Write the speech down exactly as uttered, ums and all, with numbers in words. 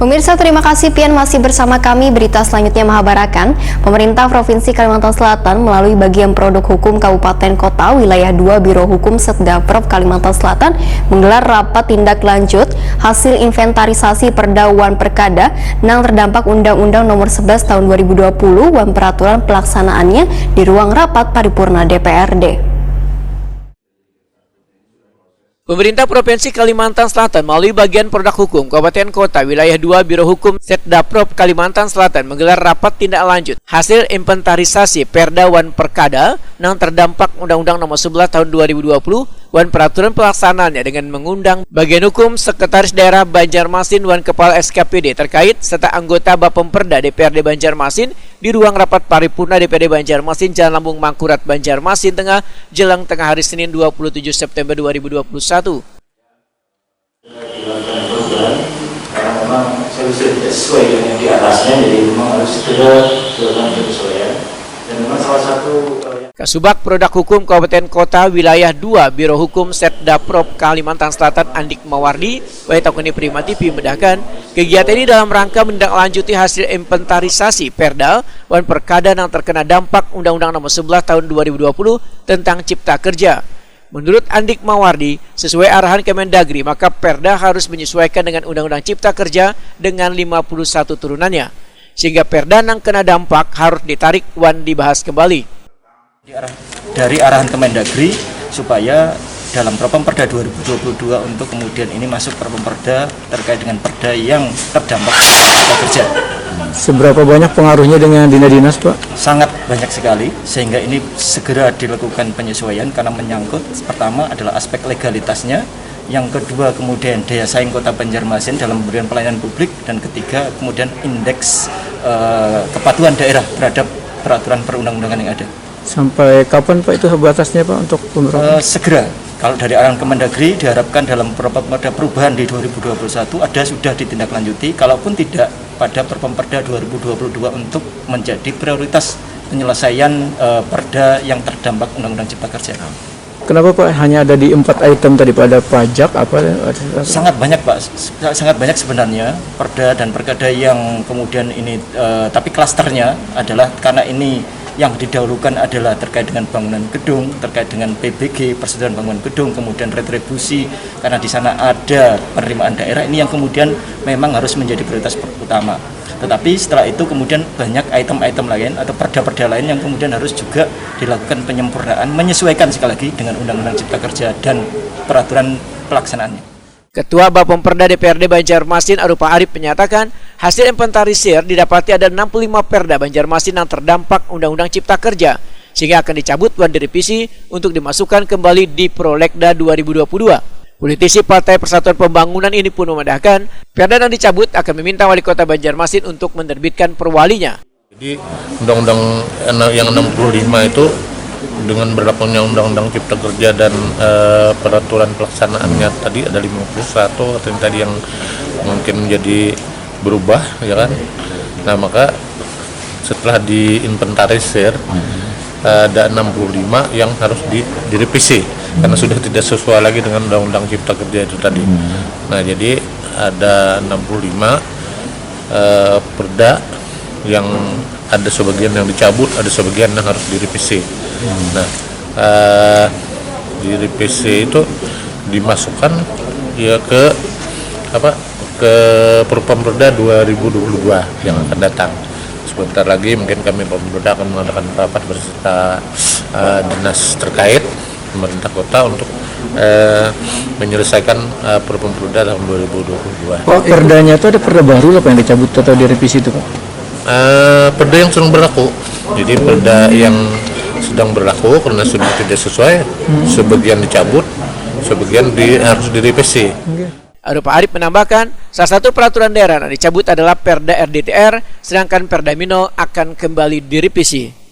Pemirsa, terima kasih pian masih bersama kami. Berita selanjutnya mahabarakan, Pemerintah Provinsi Kalimantan Selatan melalui Bagian Produk Hukum Kabupaten Kota Wilayah dua Biro Hukum Setda Prop Kalimantan Selatan menggelar rapat tindak lanjut hasil inventarisasi perda wan perkada nang terdampak Undang-Undang Nomor sebelas Tahun dua ribu dua puluh wan peraturan pelaksanaannya di ruang rapat paripurna D P R D. Pemerintah Provinsi Kalimantan Selatan melalui Bagian Produk Hukum Kabupaten Kota Wilayah dua Biro Hukum Setda Prop Kalimantan Selatan menggelar rapat tindak lanjut hasil inventarisasi perda wan perkada nang terdampak Undang-Undang Nomor sebelas Tahun dua ribu dua puluh wan peraturan pelaksanaannya dengan mengundang Bagian Hukum, Sekretaris Daerah Banjarmasin wan Kepala S K P D terkait serta anggota Bapemperda D P R D Banjarmasin di ruang rapat paripurna D P R D Banjarmasin, Jalan Lambung Mangkurat, Banjarmasin Tengah, jelang tengah hari Senin dua puluh tujuh September dua ribu dua puluh satu. Dilakukan perubahan karena memang solusi tidak sesuai dengan yang di atasnya, jadi memang harus segera dilakukan penyesuaian. Dan memang salah satu, eh, yang Kasubag Produk Hukum Kabupaten Kota Wilayah dua Biro Hukum Setda Prop Kalimantan Selatan Andik Mawardi, Wai Takuni Prima T V, memedahkan, kegiatan ini dalam rangka menindaklanjuti hasil inventarisasi perda wan perkada yang terkena dampak Undang-Undang Nomor sebelas Tahun dua ribu dua puluh tentang Cipta Kerja. Menurut Andik Mawardi, sesuai arahan Kemendagri, maka perda harus menyesuaikan dengan Undang-Undang Cipta Kerja dengan lima puluh satu turunannya, sehingga perda yang kena dampak harus ditarik wan dibahas kembali. Di arah, dari arahan Kemendagri supaya dalam Propemperda dua ribu dua puluh dua untuk kemudian ini masuk Propemperda terkait dengan perda yang terdampak Cipta Kerja. Seberapa banyak pengaruhnya dengan dinas-dinas, Pak? Sangat banyak sekali, sehingga ini segera dilakukan penyesuaian karena menyangkut, pertama adalah aspek legalitasnya, yang kedua kemudian daya saing Kota Banjarmasin dalam pemberian pelayanan publik, dan ketiga kemudian indeks, eh, kepatuhan daerah terhadap peraturan perundang-undangan yang ada. Sampai kapan, Pak, itu batasnya, Pak, untuk pemberlakuan? Eh, segera. Kalau dari arahan Kemendagri, diharapkan dalam Propemperda perubahan di dua ribu dua puluh satu ada sudah ditindaklanjuti, kalaupun tidak, pada Propemperda dua ribu dua puluh dua untuk menjadi prioritas penyelesaian, eh, perda yang terdampak Undang-Undang Cipta Kerja. Kenapa, Pak, hanya ada di empat item tadi, Pak? Ada pajak, apa, ada, apa? Sangat banyak, Pak. S-, sangat banyak sebenarnya perda dan perkada yang kemudian ini, eh, tapi klasternya adalah karena ini yang didahulukan adalah terkait dengan bangunan gedung, terkait dengan P B G, persetujuan bangunan gedung, kemudian retribusi, karena di sana ada penerimaan daerah, ini yang kemudian memang harus menjadi prioritas per-, utama. Tetapi setelah itu kemudian banyak item-item lain atau perda-perda lain yang kemudian harus juga dilakukan penyempurnaan, menyesuaikan sekali lagi dengan Undang-Undang Cipta Kerja dan peraturan pelaksanaannya. Ketua Bapemperda D P R D Banjarmasin Arupa Arif menyatakan, hasil inventarisir didapati ada enam puluh lima perda Banjarmasin yang terdampak Undang-Undang Cipta Kerja, sehingga akan dicabut wan direvisi untuk dimasukkan kembali di Prolegda dua ribu dua puluh dua. Politisi Partai Persatuan Pembangunan ini pun memandahkan, perda yang dicabut akan meminta Wali Kota Banjarmasin untuk menerbitkan perwalinya. Jadi, undang-undang ena-, yang enam puluh lima itu dengan berlakunya Undang-Undang Cipta Kerja dan, eh, peraturan pelaksanaannya tadi ada lima puluh satu katanya tadi yang mungkin menjadi berubah, ya kan. Nah, maka setelah diinventarisir, eh, ada enam puluh lima yang harus di-, direvisi karena sudah tidak sesuai lagi dengan Undang-Undang Cipta Kerja itu tadi. Nah, jadi ada enam puluh lima, eh, perda yang ada sebagian yang dicabut, ada sebagian yang harus direvisi. Nah, eh, direvisi itu dimasukkan ya ke apa, ke Propemperda dua ribu dua puluh dua yang akan datang. Sebentar lagi mungkin kami Propemperda akan mengadakan rapat beserta, eh, dinas terkait pemerintah kota untuk, eh, menyelesaikan, eh, Propemperda tahun dua ribu dua puluh dua. Pak, perdanya itu ada perda baru apa yang dicabut atau direvisi itu, Pak? Eh, perda yang sedang berlaku. Jadi perda yang sedang berlaku karena sudah tidak sesuai, sebagian dicabut, sebagian di-, harus direvisi. Oke. Arupa Arif menambahkan, salah satu peraturan daerah yang dicabut adalah Perda R D T R, sedangkan Perda Mino akan kembali direvisi.